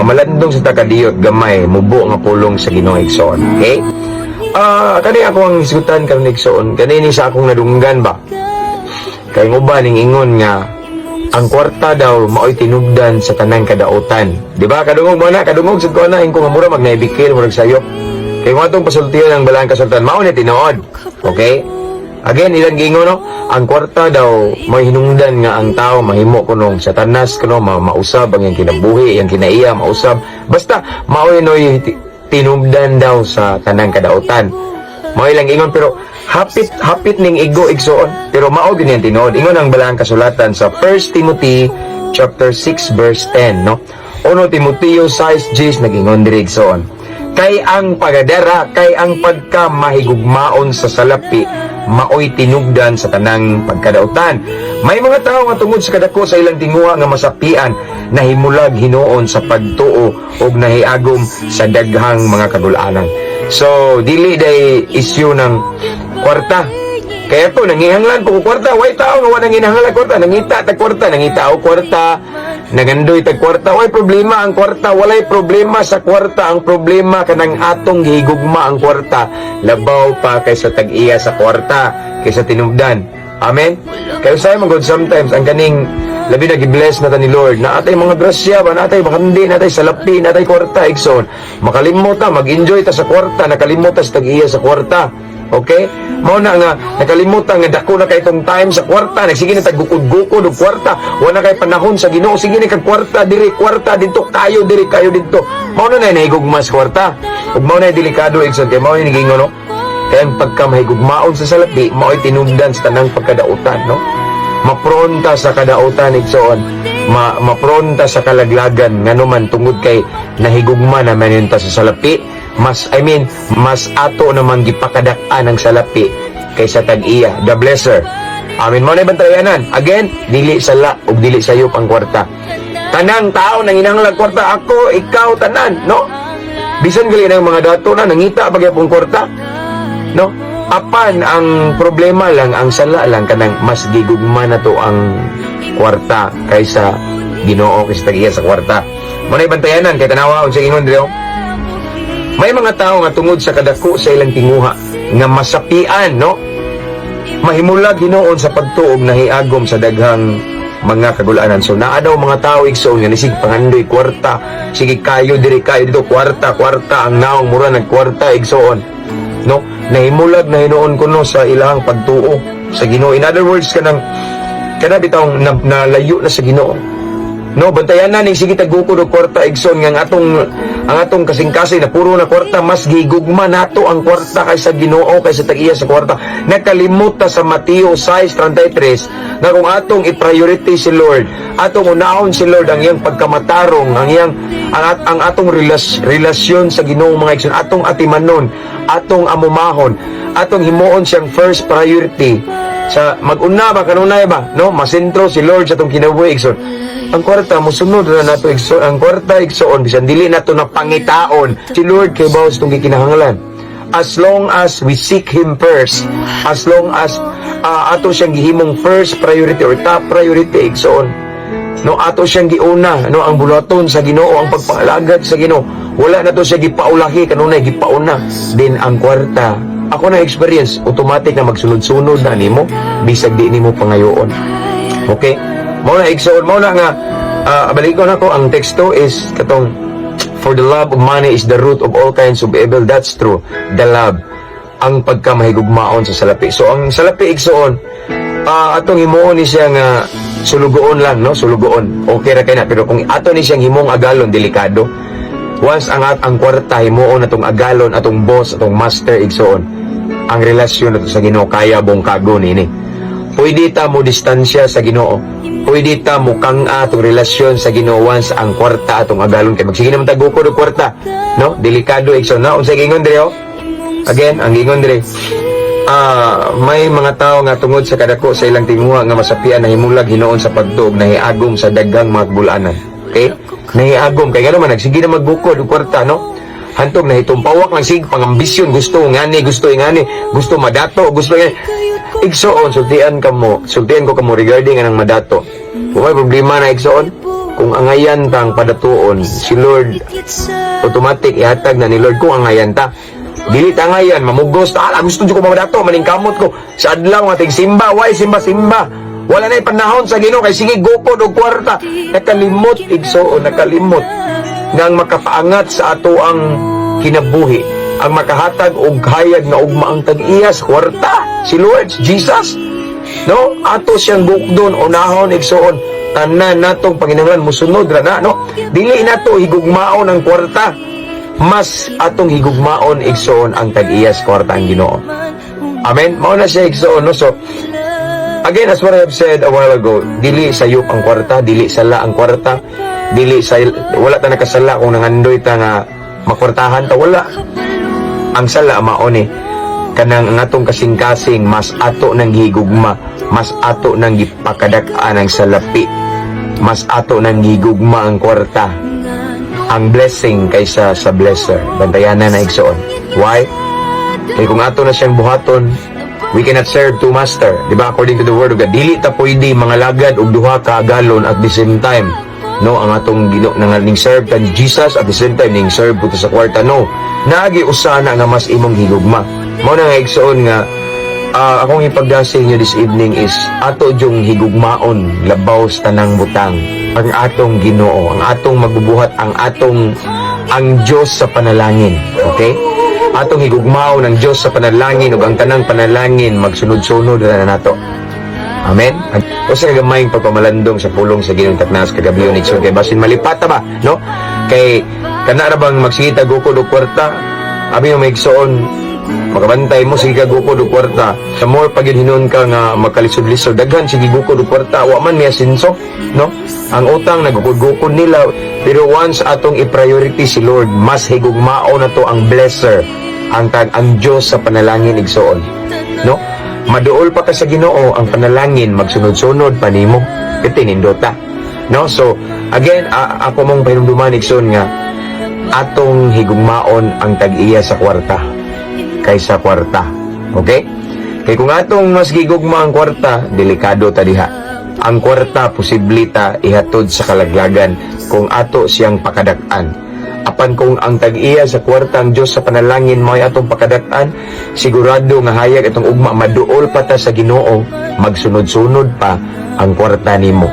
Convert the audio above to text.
Mamalandong sa takadiyot gamay, mubo nga pulong sa Ginoo, igsoon. Okay? Kani ako ang hisgutan karon, igsoon. Kani ni sa akong nadunggan ba? Kay nguban ning ingon nga ang kwarta daw maoy tinubdan sa tanang kadautan. Di ba? Kadungog mo na, kadungog sad ko na ingko nga mura mag naibikil, murag sayop. Kay kung atong pasultihan ang balaan kasultan, mao ni tinuod. Okay? Again, ilang giingon, no? Ang kwarta daw may hinungdan nga ang tao mahimo kunong satanas kuno, mausab ang iyang kinabuhi, iyang kinaiya, mausab. Basta maoy noy tinubdan daw sa tanang kadautan. Mao ilang ingon, pero hapit hapit ning igo, igsoon, pero mao gyud niyang tinuod. Ingon ang balaang kasulatan sa 1 Timothy chapter 6 verse 10, no? 1 Timoteo 6:10, nagingon diri, igsoon. Kay ang pagadara, kay ang pagka mahigugmaon sa salapi, maoy tinubdan sa tanang pagkadautan. May mga tao nga tungod sa kadako sa ilang tinguha nga masapian, nahimulag hinuon sa pagtuo ug nahiagom sa daghang mga kagulanan. So, dili day issue ng kwarta. Kaya to, nangihanglan ko kwarta. Way tao nga wa nanginahanglan kwarta. Nangita tag kwarta, nangita og kwarta, nagandoy tag kwarta. Way problema ang kwarta, walay problema sa kwarta. Ang problema kanang atong gihigugma ang kwarta labaw pa kaysa tag-iya sa kwarta, kaysa tinubdan. Amen? Kaya usahay man God sometimes, ang kaning labi na gi-bless na ta ni Lord, na atay mga grasya ba, natay makandi, natay salapi, natay kwarta, igsoon. Makalimot ta, mag-enjoy ta sa kwarta, nakalimot ta sa tag-iya sa kwarta. Okay? Mao na nga nakalimutan nga dako na kay itong time sa kwarta, nagsige na tagukod-gukod og kwarta, wala kay panahon sa Ginoo, sige na kag kwarta diri, kwarta didto, kayo diri, kayo didto. Mao na na nahigugma sa kwarta. Ug mao na delikado, igsoon, kay mao ni giingon, no? Kaya ang pagka mahigugmaon sa salapi, mao'y tinubdan sa tanang pagkadautan, no? Mapronta sa kadautan, igsoon. Mapronta sa kalaglagan ngano man tungod kay nahigugma naman yun ta sa salapi. Mas, I mean, mas ato naman gipakadak-an ang salapi kaysa tag-iya, the blesser. Amin mo na bantayanan. Again, dili sala ug dili sayop ang kwarta. Tanang tao nang inanglag kwarta, ako, ikaw, tanan, no? Bisan gali ng mga dato na nangita pagyapong kwarta, no? Apan ang problema lang, ang sala lang kanang mas gigugma na to ang kwarta kaysa Ginoo, kaysa tag-iya sa kwarta. Mo na bantayanan kay tanawa unsa ingon diri, oh. May mga tao nga tungod sa kadako sa ilang tinguha nga masapian, no? Mahimulag hinuon sa pagtuo ug nahiagom sa daghang mga kagulanan. So naa daw mga tao, igsoon, nga nisig pangandoy kwarta, sige kayo diri, kayo dito, kwarta, kwarta ang naong mura nagkwarta, igsoon. No? Nahimulag na hinuon kuno sa ilang pagtuo sa Ginoo. In other words, kanang kana bitawng nalayo na sa Ginoo. No, bantayan na ning sige tagukod og kwarta, igsoon, nga ang atong kasing-kasing na puro na kwarta, mas gigugma nato ang kwarta kaysa Ginoo, kaysa tag-iya sa kwarta. Nakalimot ta sa Mateo 6:33 nga kung atong i-priority si Lord, atong unahon si Lord, ang iyang pagkamatarong, ang iyang ang atong relasyon sa Ginoo, mga igsoon, atong atimanon, atong amumahon, atong himuon siyang first priority sa mag-una ba kanunay ba, no, masentro si Lord sa atong kinabuhi, igsoon, ang kwarta mosunod na nato, igsoon. Ang kwarta, igsoon, bisan dili nato na pangitaon, si Lord kay bawo sa atong gikinahanglan as long as we seek Him first, as long as ato siyang gihimong first priority or top priority, igsoon, no, ato siyang giuna, no, ang buluhaton sa Ginoo, ang pagpangalagad sa Ginoo, wala na to siya gipaulahi kanunay, gipauna din ang kwarta. Ako na experience, automatic na magsunod-sunod na nimo bisag di nimo pangayoon. Okay, mao na, igsoon, mao na nga balikon ako ang teksto is katong "For the love of money is the root of all kinds of evil." That's true. The love, ang pagkamahigugmaon sa salapi. So ang salapi, igsoon, atong himuon ni siya nga sulugoon lang, no? Sulugoon. Okay ra kay na, pero kung ato ni siyang himong agalon, delikado. Once ang kwarta himuon atong agalon, atong boss, atong master, igsoon, ang relasyon nato sa Ginoo kaya bungkago nini. Pwede ta mo distansya sa Ginoo. Pwede ta mo kang atong relasyon sa Ginoo once ang kwarta atong agalon, kay magsige naman tagukod og kwarta, no? Delikado, igsoon. Na unsay gingon diri, oh? Again, ang gingon diri, may mga tao nga tungod sa kadako sa ilang tinguha nga masapian, nahimulag hinuon sa pagtuo ug nahiagom sa daghang mga bulanan. Okay? Nahiagom kay ngano man nagsige na magbukod og kwarta, no? Hantog nahitumpawak lang sig pangambisyon, gusto ngani, gusto ngani, gusto madato, gusto ngani. Igsoon, sultian ka mo, sultian ko kamo regarding anang madato. Kung may problema na, igsoon, kung Kung angayan tang padatuon si Lord, automatic ihatag na ni Lord kung angayan ta. Dili ta angayan, mamugos ta, "Ah, gusto jud ko mamadato, maningkamot ko sa adlaw nga ting simba, why simba simba? Wala na panahon sa Ginoo kay sige gukod og kwarta." Nakalimot, igsoon, nakalimot nga ang makapaangat sa ato ang kinabuhi, ang makahatag og hayag nga ugma, ang tag-iya sa kwarta, si Lord Jesus. No, ato siyang bukdon, unahon, igsoon, tanan natong panginahanglan musunod ra na, no? Dili nato higugmaon ang kwarta. Mas atong higugmaon, igsoon, ang tag-iya sa kwarta, ang Ginoo. Amen. Mao na siya, igsoon, no? So again, as what I have said a while ago, dili sayop ang kwarta, dili sala ang kwarta, dili sa wala ta nakasala kung nangandoy ta nga makwartahan ta, wala. Ang sala mao ni kanang ang atong kasing-kasing mas ato nang gihigugma, mas ato nang gipakadak-an ang salapi, mas ato nang gihigugma ang kwarta, ang blessing kaysa sa blesser. Bantayanan na, igsoon. Why? Kay kung ato na siyang buhaton, we cannot serve two master. Di ba? According to the word of God, dili ta pwede mangalagad og duha ka agalon at the same time. No, ang atong Ginoo nang ning serve ta ni Jesus, at the same time ning serve po ta sa kwarta, no. Naagi usa na nga mas imong higugma. Mao na nga, igsoon, nga akong ipagdasig niyo this evening is ato jung higugmaon labaw sa tanang butang ang atong Ginoo, ang atong magbubuhat, ang atong ang Dios sa panalangin. Okay? Atong higugmaon ang Dios sa panalangin ug ang tanang panalangin magsunod-sunod na nato. Amen. Usa ka gamayng pagpamalandong sa pulong sa Ginoong taknas kagabi, igsoon, kay basin malipata ba, no? Kay kana ra bang magsige ta gukod og kwarta, abi mo igsoon, makabantay mo, sige ka gukod og kwarta. Sa more pag yun hinuon ka nga magkalisod-lisod, daghan sige gukod og kwarta, wa man miya sinso, no? Ang utang nagukod-gukod nila, pero once atong i-priority si Lord, mas higugmao na to ang blesser, ang tag ang Dios sa panalangin, igsoon. No? Maduol pa ka sa Ginoo, ang panalangin magsunod-sunod pa nimo. Tinindota. No? So, again, ako mong pahinumduman, igsoon, nga atong higugmaon ang tag-iya sa kwarta kaysa kwarta. Okay? Kay kung atong mas gigugma ang kwarta, delikado ta diha. Ang kwarta posible ta ihatod sa kalaglagan kung ato siyang pakadak-an. Apan kung ang tag-iya sa kwarta, ang Diyos sa panalangin, mo'y atong pakadak-an, sigurado nga hayag itong ugma, maduol pa ta sa Ginoo, magsunod-sunod pa ang kwarta nimo.